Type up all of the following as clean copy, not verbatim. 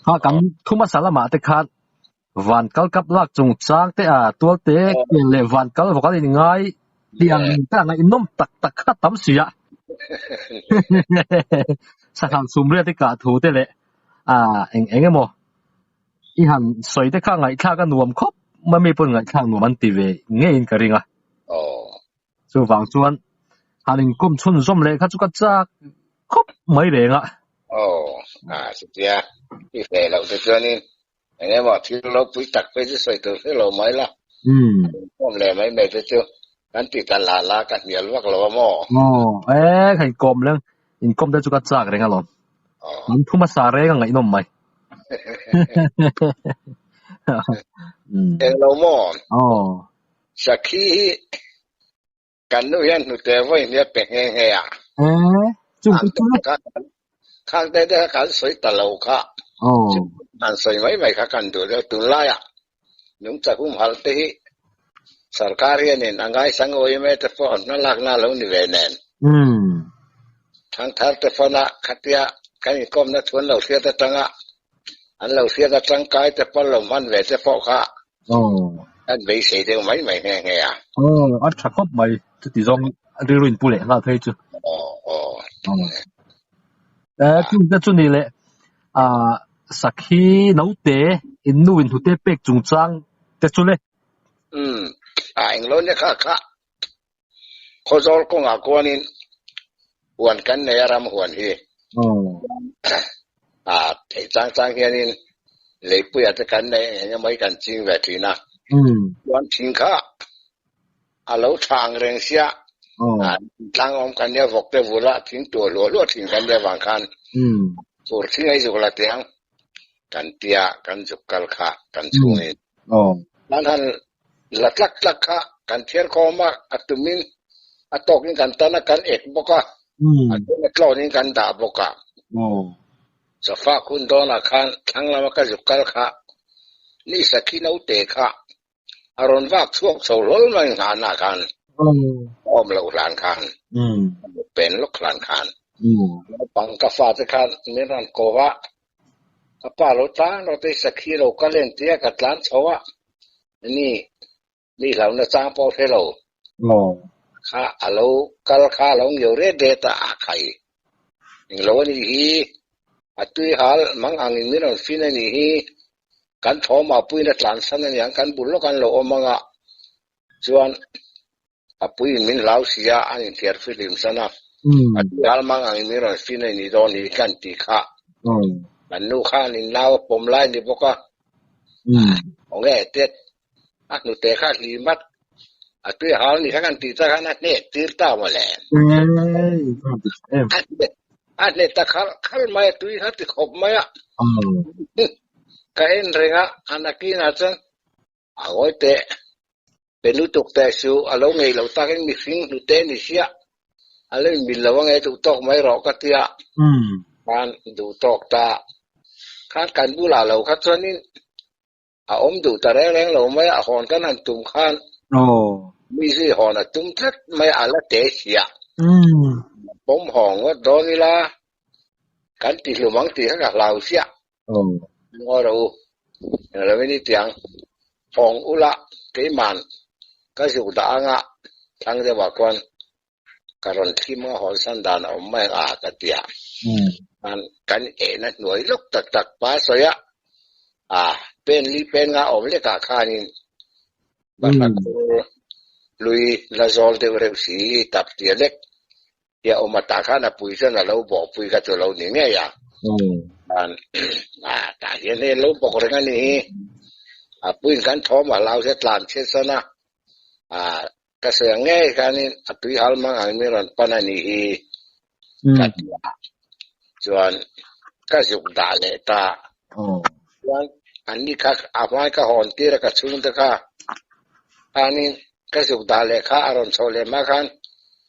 Kha kan thu hmasa lamah te khan van kal kap lak chung chang te a tual te kel leh van kal vawk an inngai tih ang te a ngaihnawm tak tak kha tam si a. Sanghal chhumriat i kah thu te leh a eng eng emaw i han sawi te kha ngaihthlak a nuam khawp mai mi pawn ngaihthlak nuam an ti ve ngeiin ka ring a. Chuvang chuan han inkawm chhunzawm leh kha chu ka chak khawp mai reng a. Aw, a chutia i hreh loh te chuanin eng emaw thil ropui tak phei chu sawi tur hre lo mai la. Inkawm leh mai mai te chu kan ti ta la la ka hnial vak lo a maw? Aw, e ka inkawm leng, inkawm te chu ka chak reng alawm. An thu hmasa reng a ngaihnawm mai. Eng lo maw? Aw. Sakhi hi kan nu hian hnute vawi hnia pe nghe nghe a. Eh, chung te chu. Khang te te kha kan sawi ta lo kha. Oh. An sawi mai mai kha kan duh deuh tunlai ah nungcha humhalh te hi sarkar hianin a ngaisang awim e te pawh an hmalakna a lo ni ve nen. Thangthar te fana khatia kan inkawmna thu an lo hriat atanga an lo hriat a tangkai te pawh an lo hman ve te pawh kha an beisei deuh mai mai nghe nghe a. Aw, a tha khawp mai. Chuti zawng rilru inpu leh nghal phei chu. Aw, aw. Eh, chung te chu ni leh ah sakhi naute innu inhnute pek chungchang te chu le. Umm, a englo nia kha kha. Khawzawl kawngah kuanin huan kan nei a ram huan hi a theih chang chang hianin leipuia te kan nei eng eng emaw hi kan ching ve thin a. Chuan thing kha a lo tha ang reng sia tlang awm kan nia vawk te vula thing tuah hluah hluah thin kan nia vang khan fur thing ei zuk la tiang kan tia kan zuk kal kha kan chhungin. Nan han La tlak tlak kha kan thiar khawm a, a tumin a tawkin kan tan a, kan ek bawk a, a tum a tlawnin kan dah bawk a. Sofa khun dawnah khan thlang lama ka zuk kal kha ni sakhi naute kha a rawn vak chhuak chho hlawl mai nghanah khan awm loh hlan khan pen lawk hlan khan naupang ka fate khan min rawn ko a, Ka pa lo tlan rawh te sakhi lo kal en tia ka tlan chho a, ni mi hlauhna chang pawh hre lo. Kha a lo kal kha a lo ngio ret ret a, a khai englo a nih hi, a tui hal mang ang in min rawn fin a nih hi, kan thawm ah puiin a tlan san a niang kan bul lawk an lo awm ang a, chuan A puiin min hlau si a, an inthiar fihlim san a. A tui hal mang angin min rawn fin a ni dawn hi kan ti kha. Kan nu khan in nau a pawm lai ni bawk a. Aw nge tet, a hnute kha hlim at. A tui hal ni kha kan tih tak khan a hnek tir ta mawle. A hnek ta khal khal mai a, tui kha ti khawp mai a. Ka en reng a, a nakinah chuan A ngawi teh, pe lutuk teh su, a lo ngei lo takin mihring hnute ni sia, a lo inmil lo ange duh tawk mai rawh ka tia, khan duh tawk ta, khan kan bulah lo kha chuanin a awm duh ta reng reng lo mai a, a hawn kan han tum khan mi zui hawn a tum tlat mai a, a la te sia, pawm haw ngawt dawn ila kan ti hlum ang tih kha ka hlau sia. Ngawi rawh u, englo in i tiang hawng ula keiman ka zuk dah anga thlang deuhah khuan ka rawn thlim anga hawnsan dan a awm mai ang a ka ti a. Kan ehna hnuai lawk tak tak pa sawi a, a pen li pen nga awm lekah khanin bahra khur hlui la zawl deuh reuh si tap tia lek Tia awm a tah khan a pui chuan a lo bawhpui kha chu lo ni ngei a. Khan a tah hian hei lo bawk reng a ni hi. A puiin kan thawm a hlau sia tlan chhiat san a. A ka sawi ang ngei khanin a tui hal mang ang min rawn pan a ni hi ka ti a. Chuan ka zuk dah leh ta. Chuan anni kha a hmai ka hawn tir a ka chhungte kha khanin Ka zuk dah leh kha a rawn chhoh leh hma khan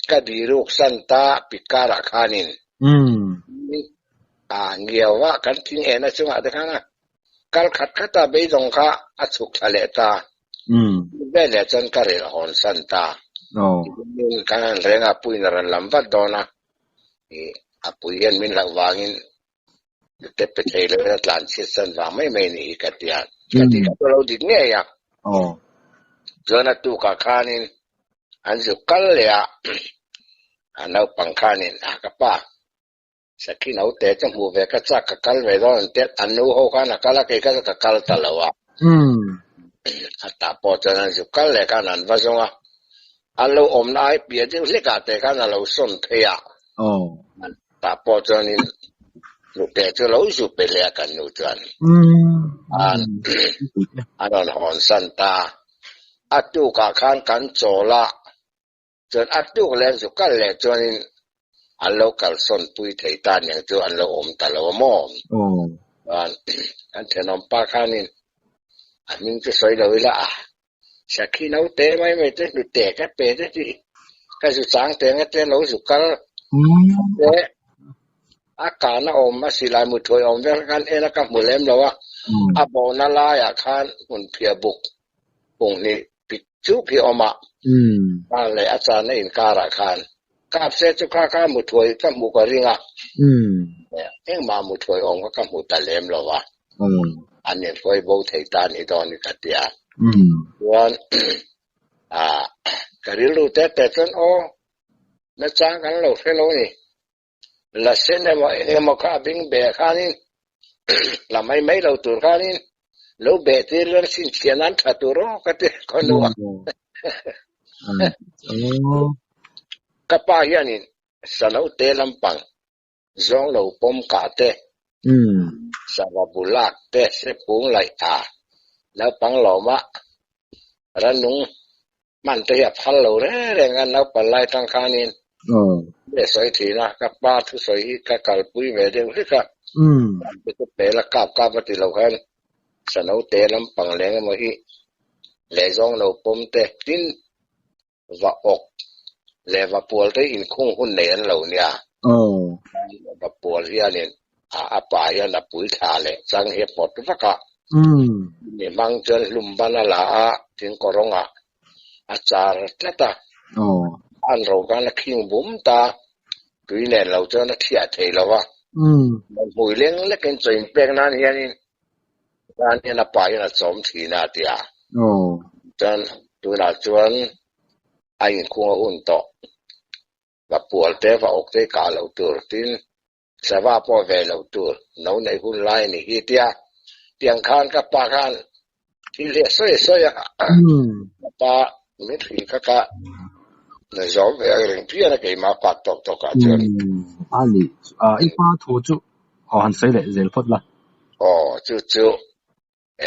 ka biruk san ta pik karah khanin a ngiau a, kan thing ena chungah te khan a kal khat khat a, beidawng kha a chhuk thla leh ta. Veleh chuan ka rel hawn san ta. Tin, kan han reng a, puiin a rawn lam vat dawn a, a pui hian min hlauh vangin. Hnute pe thei lo in a tlan chhiat san vang mai mai ni hi ka ti a, ka ti kha chu a lo dik ngei a. Chuan a tukah khanin an zuk kal leh a, a naupang khanin a ka pa Sakhi naute chu hmuh ve ka chak ka kal ve dawn an tia, an nu ho khan a kal a, kei kha chu ka kal ta lo a. A tah pawh chuan an zuk kal leh khan an va zawng a, an lo awmna ai piah deuh hlekah te khan a lo sawn phei a. Tah pawh chuanin hnute chu lo zu pe leh a kan nu chuan an a rawn hawn san ta. A tukah khan kan chawl a, chuan a tuk leh zu kal leh chuanin an lo kalsawn pui thei ta aniang chu an lo awm ta lo a maw? Chuan kan thenawm pa khanin a hming chu sawi lo ila a, Sakhi naute mai mai te hnute ka pe te tih ka zu chang te anga te lo zu kal te a kan a awm a silai mu thuai awm vel khan en a ka hmu lem lo a, a bona laiah khan hmun phiah buk pung hnih pik chup hi a awm a, khan leh a channa inkarah khan kap se chu kha kha mu thuai ka hmuh ka ring a, engmah mu thuai awm kha ka hmu ta lem lo a. An inhruai bo thei ta ni dawn i ka ti a. Chuan ka rilru te te chuan aw nachang kan lo hre lo ni. La sen emaw eng emaw kha a bing be khanin la mai mai lo tur khanin lo beh tir ila chhinchhiah nan tha tur aw ka ti khaw a. Ka pa hianin Sanote lampang Zawng lo pawm kah te, sava bu lak te, sepung laih a, naupang lawma ranung hman te hi a phal lo reng reng a, naupan lai tang khanin le sawi thin a, ka pa thusawi hi ka kalpui ve deuh hlek a, chu pel a kap kap a ti lo khan sanote lampang leng emaw hi leh zawng lo pawm te tin Va awk leh va pual te inkhung hun nei an lo nia. Va pual hianin a a pa hian a pui thla leh chang hi a pawt vak a. Mi hmang chuan hlum ban a la a, thingkawrawngah a char tlat a. An ro khan a khing bum ta, tui nen lo chuan a thiah thei lo va. Hmui leng lekin chaw inpek nan hianin Tan hian a pa hian a chawm thin a ti a. Chuan tunah chuan a inkhung a hun tawh. Va pual te, va awk te kah loh tur, tin sava pawh ve loh tur, no neih hun lai a ni hi tia. Tiang khan ka pa khan thil hi a sawi a sawi a. Ka pa min hrilh kha ka na zawm ve ang reng phian a keimah pak tawk tawk ah chuan. A ni, i pa thu chu Aw han sawi leh zel phawt la. Aw chu chu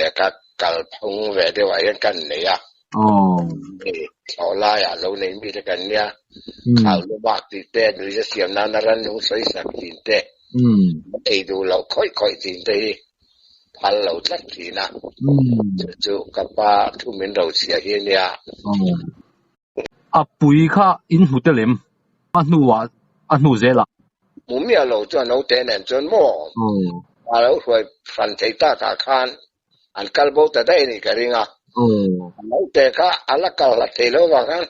e ka kal phung ve deuh ah hian kan nei a. Aw. Thlawh lai ah lo nei mi te kan nia. Khau lu bak tih te, nuiza siam nana rannung sawi sak thin te, ei duh loh khawih khawih thin te hi phal lo tlat thin a. Chu chu ka pa thu min ro chhia hi a nia. Aw. A pui kha in hmu tel em? A hnuah a hnu zel ah. Hmu miah lo chuan naute nen chuan maw a lo hruai hran thei tak ah khan an kal bo ta daih a nih ka ring a. Naute kha a la kal hlat thei lo vang khan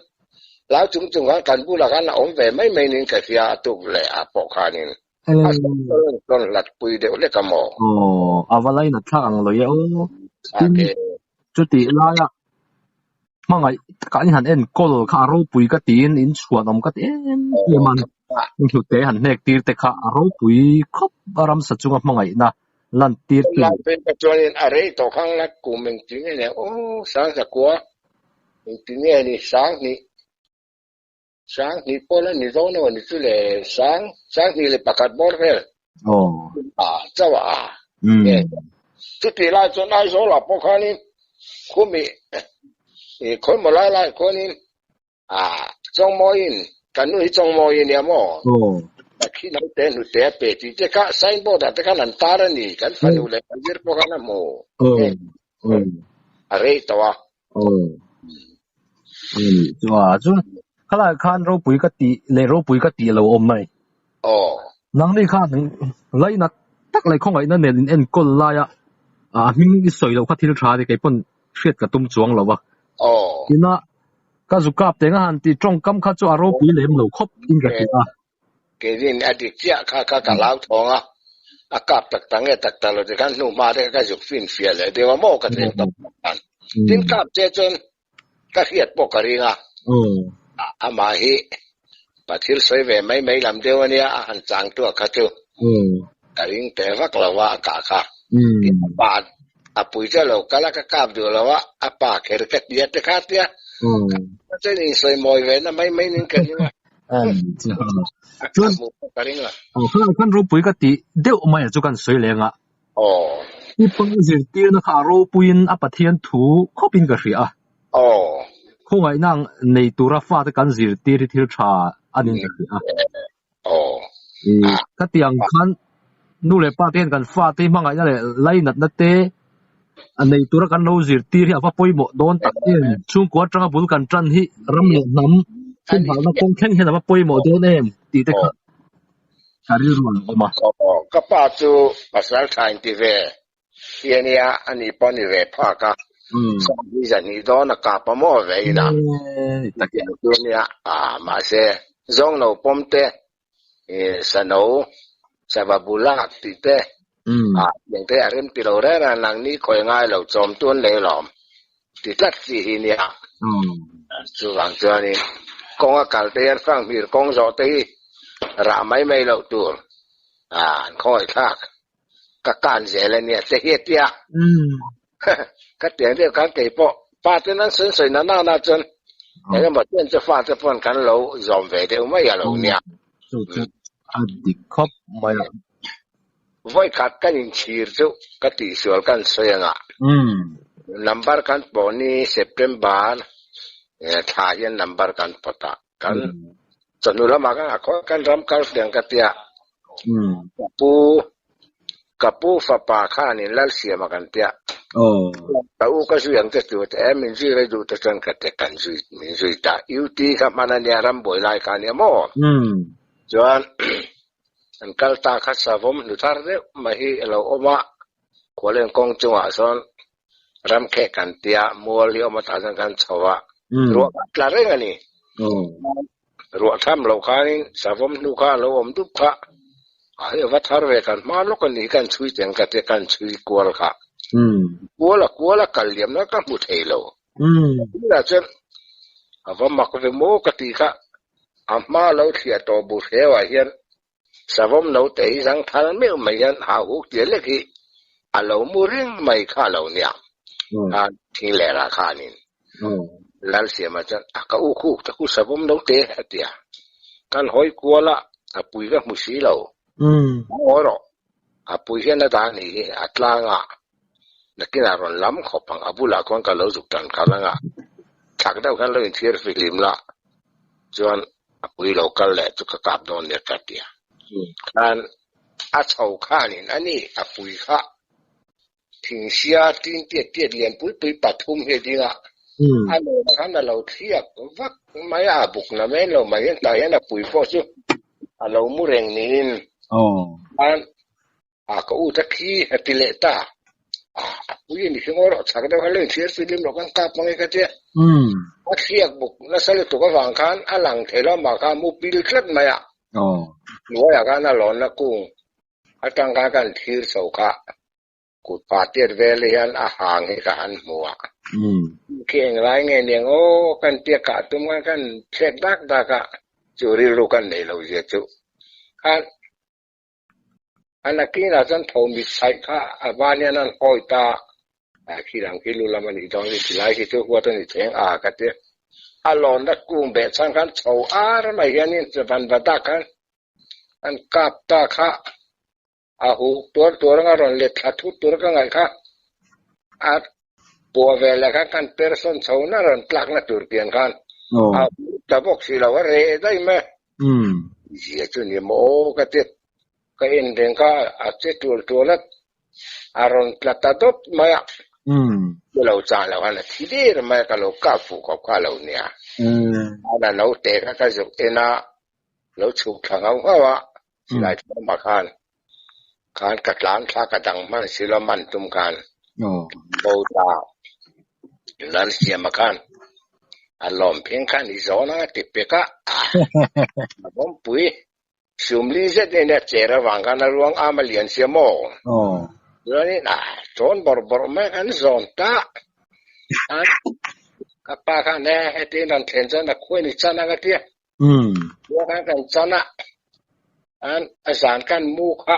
hlau chung chung khan kan bulah khan a awm ve mai mai niin ka hria a tuk leh ah pawh khanin a sawn sawn hlat pui deuh hlek a maw. Aw, a va lainat thlak ang lawih e aw. Tin, chutih laia Hmangaih takah in han enkawl kha a ropui ka tiin in chhuanawm ka ti em em a, in hnute han hnek tir te kha a ropui khawp a ramsa chunga hmangaihna lan tir tu. Lai phei kha chuanin a rei tawh khang la kum engtin nge ni aw Sangzakua engtin nge ni Sanghnih Sanghnih pawh la ni dawn emaw ni chu le Sang Sanghnih leh pakhat bawr vel a chauh a chutih lai chuan Aizawl ah pawh khanin khumi khawimaw lai lai khuanin a Chawngmawiin kan nu hi Chawngmawi a nia maw khi naute hnute a pe tih te kha signboard ah te khan an tar a ni kan fanu leh kan zir pawh khan a hmu a rei tawh a. Chu khalai khan ropui ka tih leh ropui ka tih lo awm mai. Nangni khan lainat tak leh khawngaihna nen in enkawl laia a hming i sawi loh kha thil tha a ni kei pawn hriat ka tum chuang lo a. Ina ka zu kap teng a han tih tawngkam kha chu a ropui lem lo khawp in ka hria a. Keinin a dik chiah kha kha ka hlauthawng a. A kap tak tak nge tak tak lo ti khan hnu hma te kha ka zuk fin fiah leh deuh a maw ka thleng tawp tawp khan. Tin kap che chuan ka hriat pawh ka ring a, amah hi Pathil sawi ve mai mai lam deuh a nia a han chang tuah kha chu ka ring teh vak lo a a kah kha. Tin a pa a pui chu a lo kal a ka kap duh lo a, a pa kher ka ti a ti kha tia ka chuan insawi mawi ve na mai mai nin ka ring a. Chuan khalai khan ropui ka tih deuh mai a chu kan sawi leng a. I pa zirtirna kha a ropuiin a Pathian thu khawpin ka hria a. Khawngaihna nei tura fate kan zirtir hi thil tha a niin ka hria a. Ka ti ang khan nu leh pa te hian kan fate hi hmangaihna leh lainatna te a nei tura kan lo zirtir hi a va pawimawh dawn tak em. Chhungkua atanga bul kan tan hi ram leh hnam humhalhna kawng thleng hian a va pawimawh dawn em tih te kha ka rilru a lo awm a. Ka pa chu pasal tha inti ve hi a nia, ani pawh a ni ve phak a, sawmhnih zahnih dawn a kap a maw ve ina chu a nia, mahse zawng no pawm te Sano, sava bulak tih te, tiang te a rem ti lo reng a, nangni khawi ngai lo chawm tun leh lawm ti tlat chi hi nia. Chuvang chuanin kawng a kal te hian fanghmir kawng zawh te hi rah mai mai loh tur an khawngaih thlak. Ka kan zel a nia che hi a tia. Ka tiang deuh khan kei pawh pa ten an sawi sawi na na chuan eng emaw ten chu fa te pawn kan lo zawm ve deuh mai a lo nia. Chu chu a dik khawp mai a. Vawi khat kan inchhir chu ka tihsual kan sawi anga number kan pawh ni September thla hian number kan pawt a kan chawhnu lamah kan a khawi kan ram kal fiang ka tia. Ka pu, ka pu fapa khanin Lalsiama kan tia. Ka u ka zui ang che chu te min zui rei duh te chuan ka te kan zui min zui ta. UT kha hman a nia rambuai lai kha a nia maw? Chuan an kal ta kha savawm hnu thar deuh mai hi a lo awm a, khualen kawng chungah sawn ramkheh kan tia mual hi awm atah chuan kan chho a, ruah kha a tla reng a ni. Ruah tham loh khanin savawm hnu kha a lo awm dup kha, a hei va thar ve kan hma lawk a ni kan chhui teng ka tia kan chhui kual kha. Kual a kual a kal liam na ka hmu thei lo. Tunah chuan a va mak ve maw ka tih kha a hma lo thliah tawh bu hreuah hian savawm note hi zang thal meuh mai hian hauhuk tia lek hi a lo mu reng mai kha a lo nia. Thing lerah khanin Lalsiama chuan a ka u khuk ta khu savawm note a ti a. Kan hawi kual a, a pui ka hmu si lo. Ngawi rawh, a pui hian a dah ni hi a tlang a, nakinah rawn lam khawp ang, a bulah khuan ka lo zuk tan khalh ang a, thlak deuh khan lo inthiar fihlim la chuan a pui lo kal leh chu ka kap dawn nia ka ti a. Khan a chho khanin a ni a pui kha thingsia tin tiat tiat lian pui pui pathum hi a ding a, a lawmah khan a lo thliak vak mai a, a buk na mai lo mai hian tah hian a pui pawh chu a lo mu reng niin khan a ka u ta khi a ti leh ta a, a pui a ni khi ngaw rawh chak deuh khan lo inthlir filim rawh kan kap mang e ka tia a thliak buk nasa lutuk avang khan a lang thei lo amah kha a mu pil tlat mai a, hnuaiah khan a lawnna kung Atang khan kan thlir chho kha kut pa tiat vel hian a hang hi ka han hmu a. Khi englai nge niang aw kan tia kah tum khan kan thlek dak dak a, chu rilru kan nei lo zia chu khan a nakinah chuan tho mit chhaih kha a van hian an hawi ta a, khi dang khi lu lam a nih dawn hi tilai khi chu huat a ni cheng a ka tia. A lawnna kung beh chhan khan chho ar mai hianin van va dak khan An kap ta kha a huh tuar tuar anga rawn let thla thut tur ka ngaih kha a puah ve leh khan kan person chho na rawn tlak na tur pian khan a huh ta bawk si lo a reh daih mai zia chu ni maw aw ka ti ka en reng kha a che tual tual a a rawn tla ta dawp mai a ka lo chah loh khan a thi der mai a ka lo kap fuh khawp kha a lo nia a naute kha ka zuk en a. Lo chhuk thla nghauh nghauh a, silai tlawmah khan khan ka tlan thla ka dang hman si lo man tum khan bo ta Lalsiama khan a lawm pheng khan i zawn anga ti pek a, a bawmpui. Sumli zet in a cher avang khan a ruang am a lian sia maw? Chuanin a tawn bawrh bawrh mai kan zawn ta a, ka pa khan e heti in rawn thlen chuan a khuain i chan ang a tia. Tia khan kan chan a, an a zan khan mu kha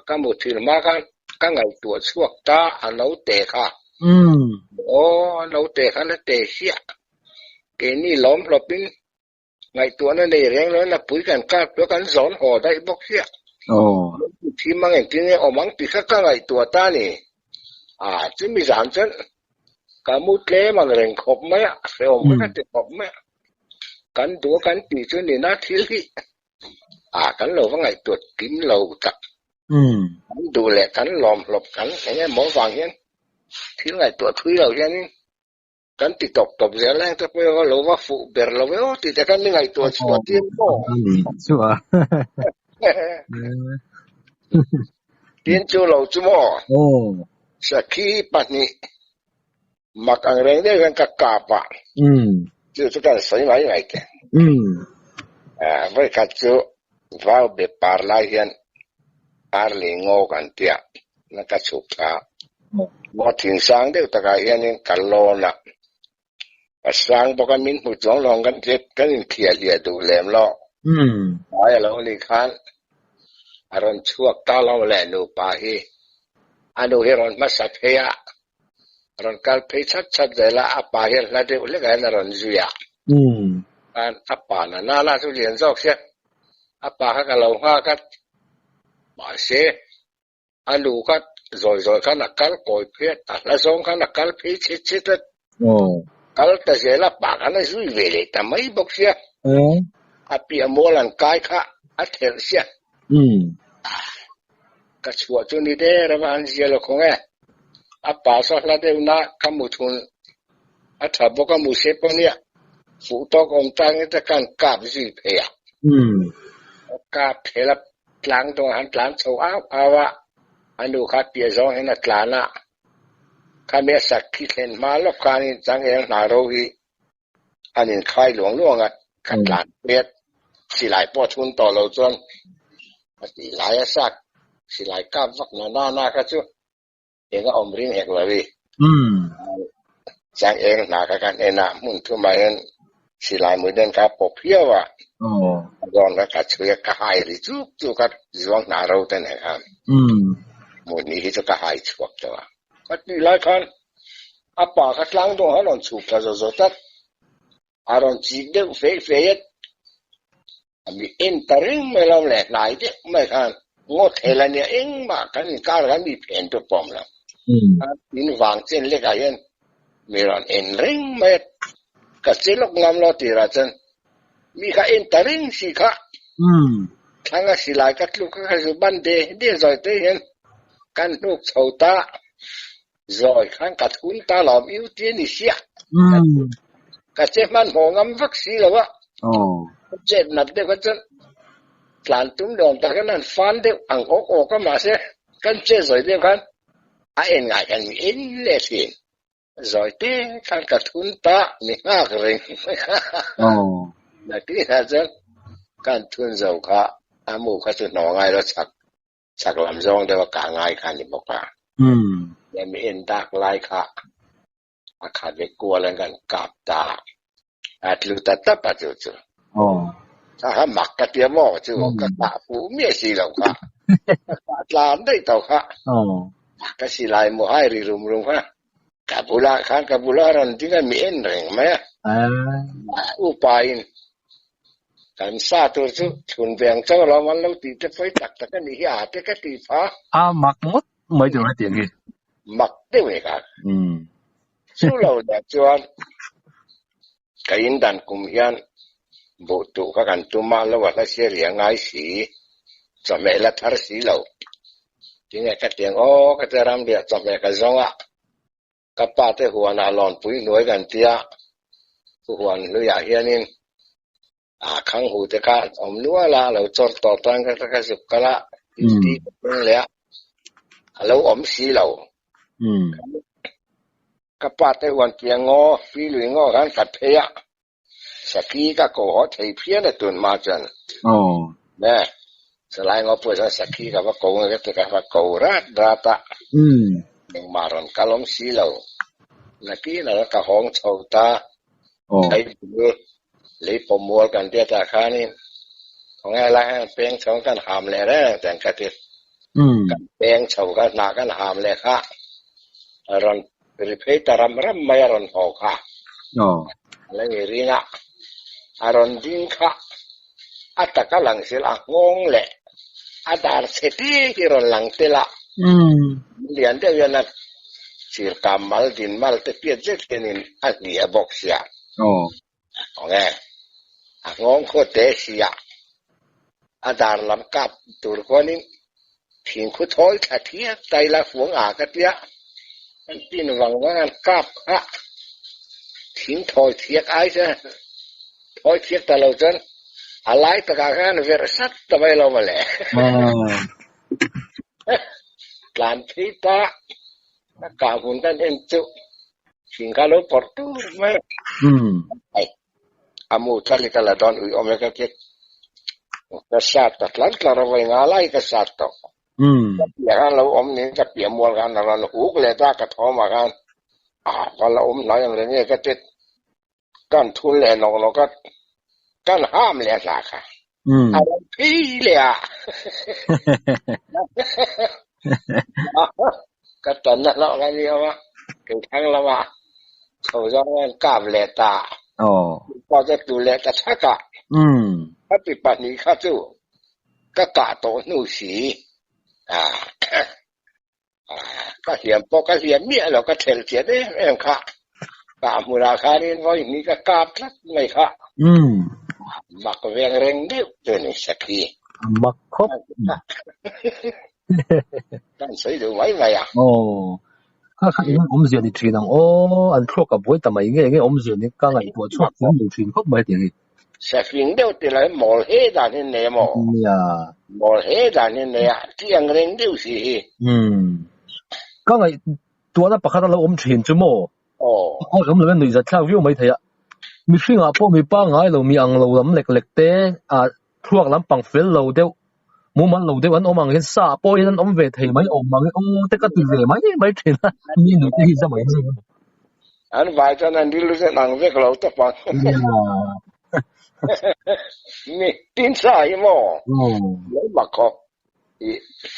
ka mu thil hma khan ka ngaihtuah chhuak ta a naute kha. Aw a naute kha la te hriah. Keini lawm hlawpin Ngaihtuahna nei reng lo in a pui kan kar pawh kan zawn haw daih bawk sia. Thi mang engtin nge awm ang tih kha ka ngaihtuah ta a ni. A chumi zan chuan ka mu tlem ang reng khawp mai a, hrehawm kha ka ti khawp mai a. Kan duh a kan tih chu nina thil hi a kan lo va ngaihtuah kim lo tak. Kan duh leh kan lawm hlawp kan eng emaw vang hian thil ngaihtuah thui lo hianin Kan ti tawp tawp zel a, hengte pawh hi lo va fuh ber lo e aw tih te khan mi ngaihtuah chhuah tir maw? Chu a. Tin chu lo chu maw? Sakhi pahnih mak ang reng deuh hian ka kap a. Chu chu kan sawi mai mai te. Vawikhat chu vau be par lai hian arli ngaw kan tia na ka chhuk thla a. Maw thing sang deuh takah hianin ka lawn a, a sang bawk a min hmu chuang lawng kan tlep kan inthiah hliah duh lem lo. Tlai a lo nih khan a rawn chhuak ta lo le nupa hi a nu hi rawn hmasa phei a, rawn kal phei chhat chhat zel a, a pa hian hla deuh hlekah hian a rawn zui a. Khan a pa na nana chu lian zawk sia, a pa kha ka lo nghak a, mahse A nu kha zawi zawi khan a kal kawi phei a, a hla zawng khan a kal phei chhit chhit a. Kal ta zel a, pa khan a zui ve leh ta mai bawk sia. A piah mual an kai kha a thelh sia. Ka chhuah chu ni der a va han zia lo khawng e. A pa saw hla deuh na ka mu thun a tha bawk a mu se pawh nia fuh tawk awm tang in te khan kap zui phei a. Kap thel a Tlang dawng han tlan chho au au a, a nu kha piah zawng hian a tlan a. Khami a sak khi thlen hma lawk khanin changel hna ro hi an inkhai luang luang a, ka tlan pet. Silai pawh a thun tawh lo chuan a tih lai a sak silai kap vak na na na kha chu eng a awm ring hek lo i. Changel hna kha kan en a, hmun thumah hian silai mui den kha a pawp hiau a, a zawn kha ka chhui a, ka hai ri chuk chuk a, zuang hna ro te nen khan hmun hi chu ka hai chhuak tawh a. Ka tih lai khan a pa kha tlang dawng khan rawn chhuk thla zawt zawt tlat, a rawn chik deuh feih feih a, A mi en ta reng mai lo le hnai deuh mai khan ngaw thel a nia engmah kan inkar khan mi phen chu pawm lo. In vang chen lekah hian mi rawn en reng mai a, ka che lawk ngam lo tirah chuan mi kha en ta reng si kha. Thlang a silai ka tluk a ka zu ban de de zawi te hian kan hnuk chho ta zawi khan ka thun ta lawm iu ti a ni sia. Ka che hmanhmawh ngam vak si lo a. Ka chet nat deuh kha chuan tlan tum lawm tak hian an fan deuh ang awk awk a mahse kan che zawi deuh khan a en ngai khan mi en leh thin. Zawi te khan ka thun ta mi nghak reng mai a. Nakinah chuan kan thun zo kha a mu kha chu hnawh ngai lo chak chak lam zawng deuh a kah ngai kha a ni bawk a. Mi en dak lai kha a khat ve kual an kan kap ta a tlu ta tap a chu chu. Kha kha mak ka tia maw chu ka kah fuh miah si lo kha. Ka kah tlan daih tawh kha. Ka silai mu hai ri rum rum kha. Ka bulah khan ka bulah rawn ding a mi en reng mai a. Upa in kan sa tur chu chhun ve ang chauh alawm an lo tih te pawi tak tak a nih hi a te ka ti pha. A mak ngawt mai tur hetiang hi. Mak deuh e kha. Chu lo dah chuan ka in dan kum hian buh tuh kha kan tum a, lo a hla sia ri a ngai si, chawhmeh la thar si lo. Tinge ka tiang aw ka tia ramriah chawhmeh ka zawng a, ka pa te huanah lawnpui hnuai kan tia, chu huan hluiah hianin a khang hu te kha awm nual a, lo chawr tawh tan ka ka zuk kal a, duty ka thleng leh a, a lo awm si lo. Ka pa te huan piang ngaw, pi lui ngaw khan ka phei a, Sakhi ka ko haw thei phian a tun hma chuan. Nge, chalai ngaw pawh chuan sakhi ka va ko nge ka ti ka va ko rat rat a. Engmah rawn kal awm si lo. Nakin a ka hawng chho ta. Lei bul, lei pawmual kan tia tah khanin khawnge lai hian peng chho kan ham leh reng reng ka ti. Kan peng chho kha hnah kan ham leh kha a rawn ri phei ta ram ram mai a rawn haw kha. A la ni ring a, a rawn ding kha a taka lang sil a nghawng leh a dar chhe te hi rawn lang tel a. Lian deuh hian a chir kam mal din mal te piat zet hianin a hliah bawk sia. Aw nge, a nghawng khaw te sia a dar lam kap tur khuanin thingkhu thawi thla thiak ta ila fuang a ka tia, an pin vang vang an kap kha thing thawi thiak ai chuan thawi thiak ta lo chuan a lai takah khan verh sat ta mai lo mawle. Tlan phei ta ka kah hmun kan en chu thing kha lo pawrh tur mai. Ai a mu tlat hi ka la dawn ui awm e ka ti. Ka sat ta tlar tlar a vawi nga lai ka sat tawh. Ka piah khan lo awm niin ka piah mual khan a rawn huk leh ta ka thawmah khan a va la awm hnai ang reng e ka ti. Kan thul leh nawk nawk a, kan ham leh a hla kha. A rawn phei leh a. Ka tanna hlauh kha ni awm a, kei thlang lamah chho zawng hian kap leh ta. Pawh chu tlu leh ta thak a. Khati pahnih kha chu ka kah tawh hnu si. Ka hliam pawh ka hliam miah lo, ka thelh chian em em kha. Kah hmunah khanin vawi hnih ka kap tlat mai kha. Mak veng reng deuh chu a ni Sakhi. A mak khawp. Kan sawi duh mai mai a. Aw, kha kha eng awmzia ni thin ang aw, an thluak a buai ta mai nge nge awmzia ni ka ngaihtuah chhuak thiam lo thin khawp mai hetiang hi. Safing deuh ti lo hi mawl he dan hi nei a maw? Nia. Mawl he dan hi nei a, ti ang reng deuh si hi. Umm. Ka ngaihtuahna pakhat a lo awm thin chu maw? Aw. Aw awm lo e nuihzat thlak viau mai thei a. Mihringah pawh mi pangngai lo, mi ang lo lam lek lek te, ah thluak lampang fel lo deuh, mumal lo deuh an awm ang hian sa pawh hian an awm ve thei mai awm ang e aw te ka ti ve mai mai thin a, mi nuih te hi za mai mai. An vai chuan an rilru chuan ang vek lo tawp ang. Mi tin sa hi maw? Lo mak khawp.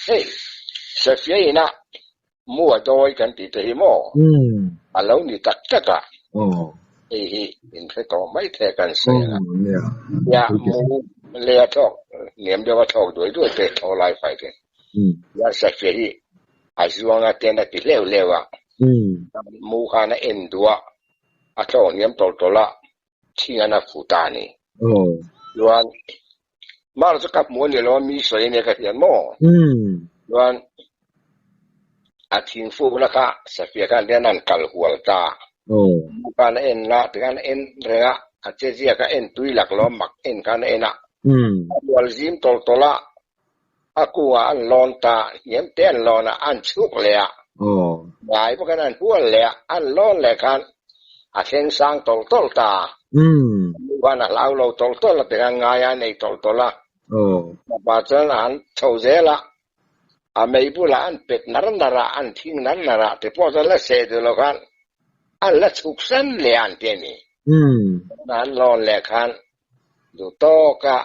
Hei, Safia inah mu a dawi kan tih te hi maw? A lo ni tak tak a. Hei hi inhre tawh mai thei a kan sawi ang a. Nia, mu lei a thlawk, hniam deuh a thlawk duai duai te thaw lai fai te. Nia, Safia hi a zuang a ten a ti hleuh hleuh a. Mu khan a en duh a, a thlawk hniam tawlh tawlh a, thing an a fuh ta a ni. Chuan Mar chu ka hmu a ni lo a, mi sawi a nia ka hriat maw? Chuan a thing fukna kha Safia khan hian an kal hual ta. Mu khan a en la, tikhan a en reng a, a chezia kha en tui lak lo a, mak en khan a en a. A hual zim tawlh tawlh a, A kungah an lawn ta, hniam te an lawn a, an chhuk leh a. Ngai bawkin an hual leh a, an lawn leh khan a thleng sang tawlh tawlh ta. Nu khan a hlau lo tawlh tawlh a, tikhan ngai a nei tawlh tawlh a. Mipa chuan an chho zel a, a mei bulah an pet nar nar a, an thing nar nar a, tipawh chuan la seh duh lo khan an la chhuk san leh a an ti a ni. An lawn leh khan Duh tawk a,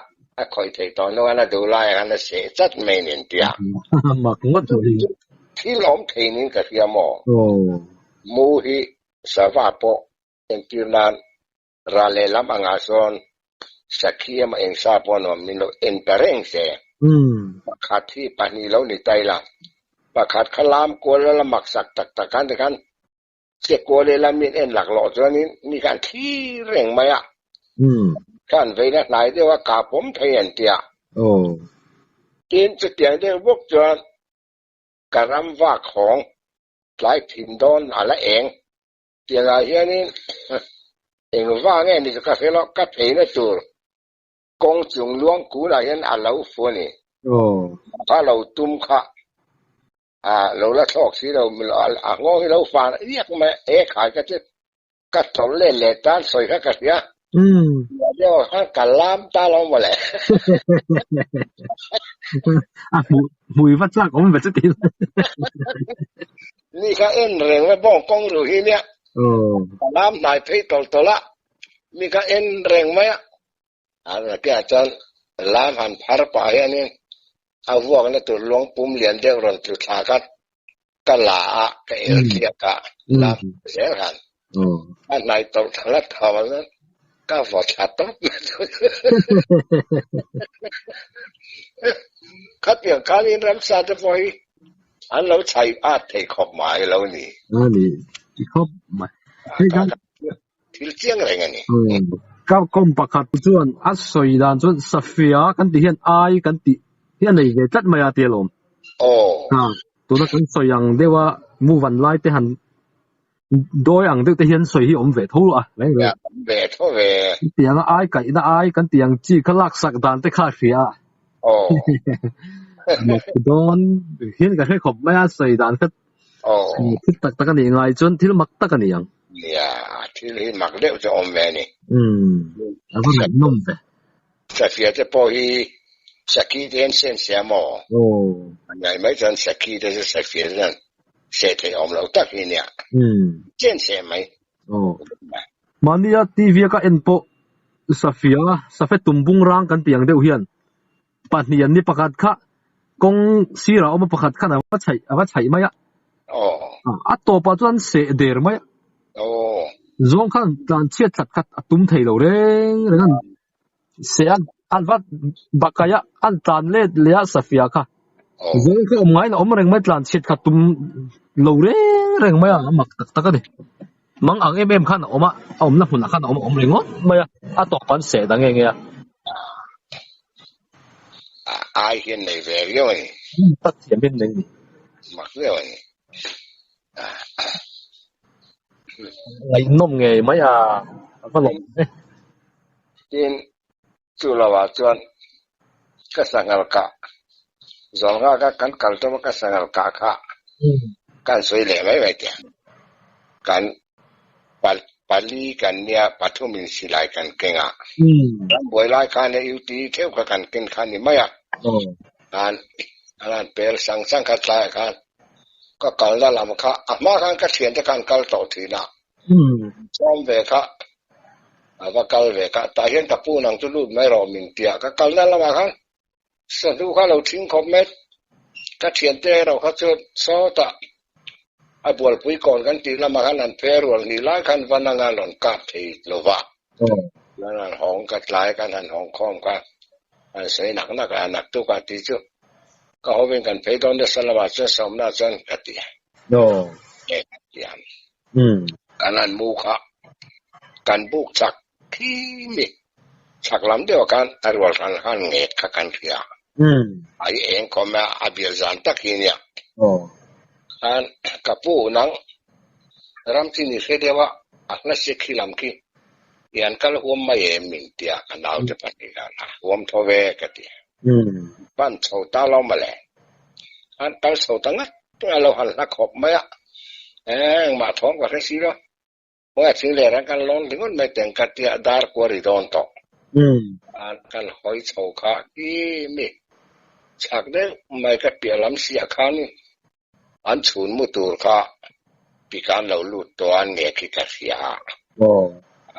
a khawih theih tawh hnuan a duh laiah khan a seh chat mai nin tia. Mak ngawt mai. Thil awm thei nin ka hria maw? Mu hi sava pawh entir nan ral lehlam angah sawn sakhi emaw eng sa pawh nuam min lo en ta reng se. Pakhat hi pahnih lo ni ta ila, pakhat kha lam kual la la maksak tak tak khan tikhan Che kual ila min en laklawh chuanin mi khan thlir reng mai a. Khan veina hnai deuh a kah pawm thei an ti a. Tin, chutiang deuh bawk chuan ka ram vak hawng tlai thin dawn a la eng. Tiangah hianin eng vang nge ni chu ka hre lo, ka pheina tur kawng chung luang kunah hian a lo fu a ni. Ka lo tum kha A lo la thlawk si lo, a nghawng hi lo fan iak mai a, e khai ka che ka tawlh let leh tan sawi kha ka hria. Deuh kha ka lam ta lo mawle. A hmuh hmui va chak awm ve chu ti. Mi kha en reng mai bawng kawng ruh hi nia. Ka lam hnai phei tawlh tawlh a, mi kha en reng mai a. A nakiah chuan lam han phar pah hianin a vuakna tur luang pum lian deuh rawn tlu thla kha ka la a, ka el tliak a, lam zel han a hnai tawlh tawlh a tho a chuan ka vaw thla tawp mai chu. Khatiang khanin ramsa te pawh hi an lo chhai at thei khawp mai lo ni. A ni, ti khawp mai. Hei khan Thil chiang reng a ni. Ka kawm pakhat chuan a sawi dan chuan Safia kan tih hian ai kan tih hi a nei ve tlat mai a tia lawm. Aw. Tuna kan sawi ang deuh a move an lai te han dawi ang deuh te hian sawi hi awm ve tho a. Ya, awm ve tho ve. Tiang a ai kaihna ai kan tih ang chi kha laksak dan te kha a hria a. Aw. Mak dawn hian ka hre khawp mai a sawi dan kha Thil tak tak a nih ngai chuan thil mak tak a ni ang. Nia, thil hi mak deuh chu a awm ve a ni. Umm, a va ngaihnawm ve. Safia te pawh hi Sakhi te hian sen sia maw? Aw. A ngai mai chuan Sakhi te chu Safia te chuan seh theih awm lo tak hi nia. Umm. Chen seh mai. Aw. Mahnia TV a ka en pawh Safia, Safe tumbung rang kan tih ang deuh hian Pahnih an ni pakhat kha kawng sirah a awm a pakhat khan a va chhaih a va chhaih mai a. A tawpah chuan an seh der mai a. Zawng khan tlan chhiat thlat khat a tum thei lo reng reng a seh a an va bakaih a an tlan let leh a safia kha. Zawng kha awm ngaiin a awm reng mai tlan chhiat khat tum lo reng reng mai a a mak tak tak a ni. Mang ang em em khan a awm a, a awmna hmunah khan a awm awm ringawt mai a, a tawp an seh ta nge nge a. A ai hian nei ve viau a ni. Tak thiam hian nei ni. Mak viau a ni. Ngaihnawm ngei mai a, a va lawm e. Tin, chu lovah chuan ka sanghal kah zawl nghak a, kan kal tawp a ka sanghal kah kha kan sawi leh mai mai teh. Kan pali kan nia pathum in silai kan keng a, kan buai lai khan e UT theuh kha kan ken kha ni mai a, khan an han pel sang sang kha tlaiah khan ka kalna lam kha a hma khan ka thiante khan kal tawh thin a, Sawm ve kha a va kal ve kha tah hian ka pu nang chu lut mai rawh min tia ka kalna lamah khan sahnu kha lo thing khawp mai ka thiante erawh kha chu sawtah a bualpui kawn kan tih lamah khan an phe rual hnih lai khan van anga rawn kap thei lo va chuan an hawng ka tlai kan han hawng khawm kha an sawi nak nak a nak tuk a ti chu ka hovin kan phei dawn nasa lamah chuan sawmna chuan ka ti a tiam. Kan han mu kha kan buk chak khi mi chak lam deuh ah khan a rual hran khan nget kha kan hria a i eng khawm a a bial zan tak hi nia khan ka pu nang ram chi ni hre deuh a a hla si khi lam khi i an kal huam mai em min tia ka nau te pahnih khan a huam tho ve ka ti pan chho ta lo mawle an kal chho ta ngat a lo han hla khawp mai a, engmah thawm ka hre si lo. Hmawia thing leh rang kan lawn ringawt mai teng ka tia dar kual ri dawn tawh. An kan hawi chho kha ki mi chhak deuh mai ka piah lam siah khan an chhun mu tur kha pikan lo lut tawh a nge khi ka hria a.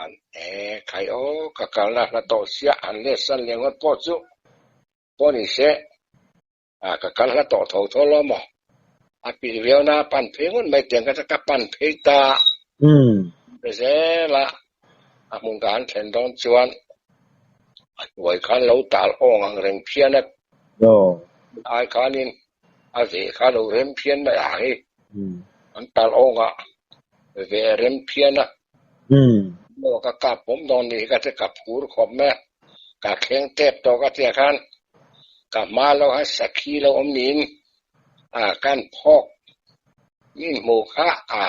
An e khai aw ka kalna hla tawh siah an let san leh ngawt pawh chu pawh ni se. A ka kal hla tawh tho tho lo maw? A pih viau na a pan phei ngawt mai tiang ka ka pan phei ta. Be zel a, a hmun ka han thlen dawn chuan a hnuai khan lo tal awng ang reng phian a. Ai khanin a veh kha lo rem phian mai ang hi. An tal awng a veh rem phian a. Maw ka kap pawm dawn ni hi ka ti ka phur khawp mai a. Ka thleng tep tawh ka tia khan ka hma lo han sakhi lo awm niin a kan phawk min hmuh kha a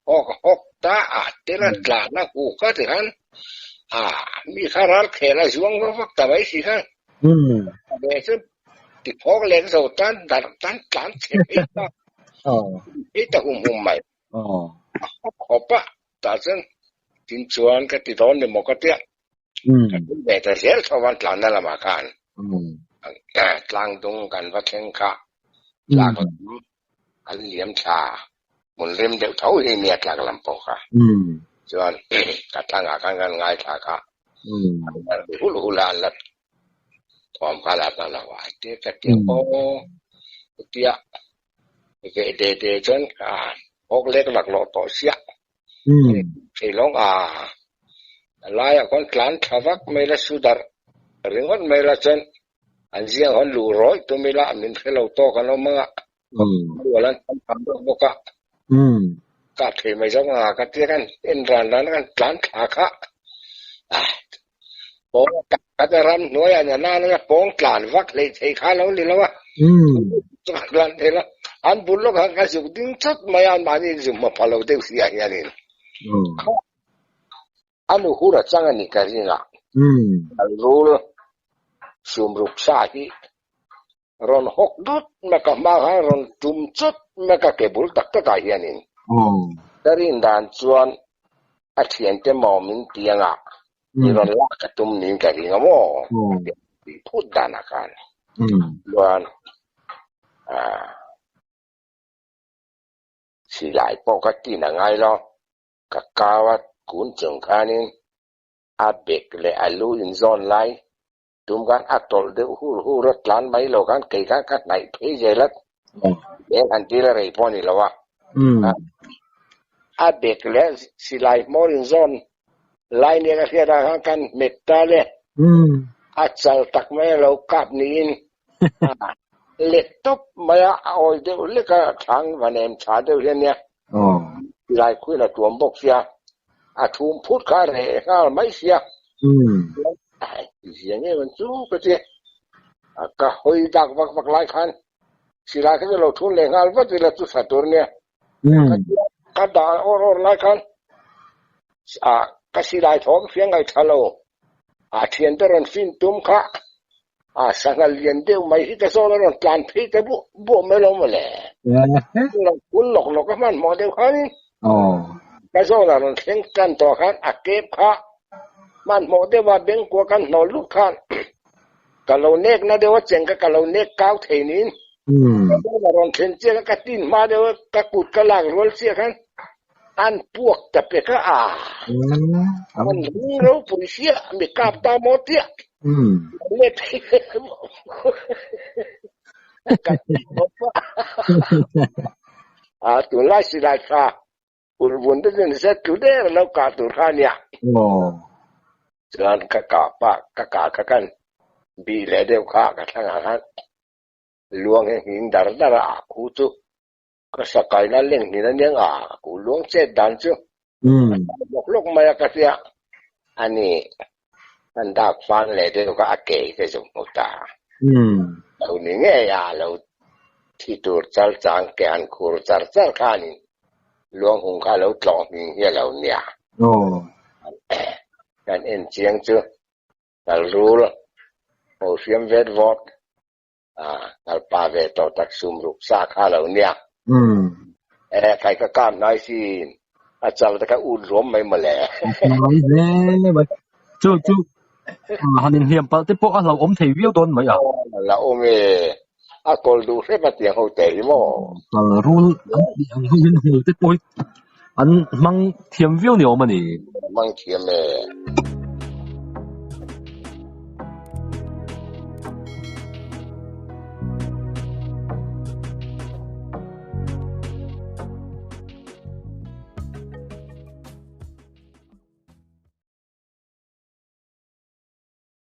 phawk a hawk ta a tel a tlan a huh kha ti khan a mi kha ral khel a zuang vak vak ta mai si khan ve chu ti phawk leh zo tan dar tan tlan chhe phei ta phei ta hum hum mai a hawk hawp a tah chuan tin chuan ka ti dawn ni maw ka tia. Ka tum ve ta zel tho an tlanna lamah khan tlang dung kan va thleng kha tlak lam an liam thla hmun rem deuh tho hi nia tlak lam pawh kha chuan ka tlangah khan kan ngaithla kha an hul hul a an la thawm kha la ta lo a te ka ti aw tia ve de de chuan a hawk lek laklawh tawh sia Thei lawng a laiah khawn tlan tha vak mai la su darh ringawt mai la chuan an ziang hawn luh rawih tum ila min hre lo tawk an awm ang a, rual an tam phah deuh bawk a, kah thei mai zawk ang a ka tia kan en ran ran a kan tlan thla kha pawng khat a ram hnuaiah na nana na pawng tlan vak hleih thei kha lo ni lo a, tlan thei lo an bul lawk ah ka zuk ding chat mai a anmahni zuk hma pha lo deuh si ah hianin a nu hur a chang a ni ka ring a, kal rul sumruk sa hi rawn hawk dawt mai ka hma khan rawn tum chawt mai ka ke bul tak tak ah hianin ka rin dan chuan a thiante maw min ti anga i rawn lak ka tum niin ka ring a maw tih phut danah khan chuan silai pawh ka tin a ngai lo ka kau a kun chung khanin a bek leh a lu inzawn lai Tum khan a tawlh deuh hur hur a, tlan mai lo khan kei khan ka hnaih phei zel a, eng han til a rei pawh a ni lo a. A bek leh silai hmawr inzawn lai nia ka hriat ah khan kan hmet ta le, a chal tak mai a lo kap niin let tawp mai a, a awi deuh hlek a, thlang va nem tha deuh hian nia, silai khuin a tuam bawk sia, a thum phut kha a reh nghal mai sia. Zia nge man chu ka ti a, ka hawi dak vak vak lai khan silai kha chu lo thun leh nghal vat ila chu tha tur nia. Ka ti a, ka dah awr awr lai khan a ka silai thawm hria ngaih tha lo, a thiante rawn fin tum kha a sangha lian deuh mai hi ka zawn a rawn tlan phei ta buah buah mai lo maw le. Lo kul lawk lawk a hmanhmawh deuh khanin ka zawn a rawn thleng tan tawh khan a kep kha hmanhmawh deuh a bengkua kan hnawh lut khan ka lo nek na deuh a cheng kha ka lo nek kau thei niin ka zawn a rawn thlen chiah kha ka tin hma deuh a ka kut ka lak rual chiah khan an puak ta pek a a an ring ropui sia mi kap ta maw tia let ka ti khawp a a tunlai silai tha ulvun te chuan zet tlu der lo kah tur kha ania chuan ka kah pah ka kah kha khan bih leh deuh kha ka thlangah khan luang hi nghing dar dar a a khu chu Ka sakaina leng hnin a niang a, ku luang chet dan chu a tang lawk lawk mai a ka tia. Ani kan dak fan leh deuh kha a ke te chu hmu ta. Lo ni ngei a, lo thi tur chal chang ke han khur char char khanin luang hung kha lo tlawh hming hi a lo nia. Kan en chiang chu kal rul ho hriam vet vawt A kal pa ve tawh tak sum ruk sa kha lo nia. E khai ka kap hnai sin a chal te kha ut ruam mai mawle. Mai hle mai. Chu chu han inhliam palh te pawh a hlauhawm thei viau dawn mai a. Hlauhawm e. A kawl duh hrep a tiang ho te hi maw. Kal rul an tih ang ho hian hmul te pawh hi an hmang thiam viau ni awm a ni. Hmang thiam e.